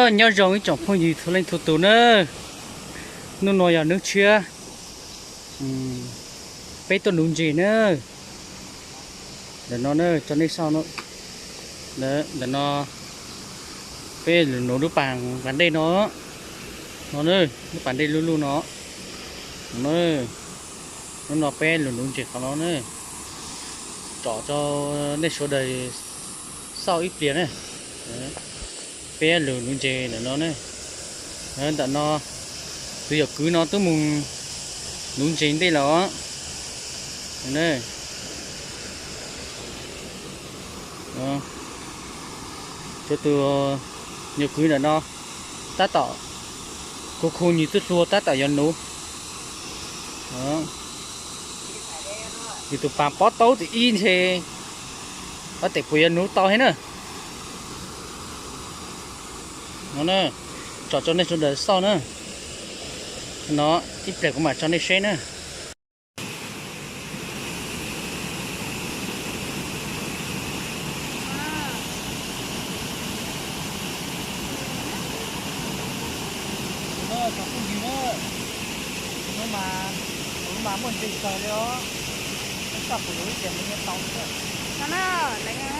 Nyob zoo ib tsoom phooj ywg txhua leej txhua tus na, hnub no yog hnub tshiab, peb tuaj nuv ntses na. Ntawm no na, tso nej saib, ntawm no peb lug nuv lub pas dej no, no na, lub pas dej luj luj no. Hnub no peb lug nuv ntses qhov no na, tsom rau nej sawv daws xauj ib pliag na. Peb lug nuv ntses ntawm no ne. Ntawm no tus yawm kwv no twb mus nuv ntses ntej lawm os. Tus yawm kwv ntawm no tab tom khu khu nws txoj hlua tab tom yuav nuv. Nws tus pas pob taub tim ib ntshe, ob tes puas yuav nuv tau thiab na. No, tsom rau nej sawv daws xauj na. No, ib pliag kuv mam tso nej saib na. Mas muaj ntses kawg li os. Tab sis kuv lub tias nws nyob tau xwb.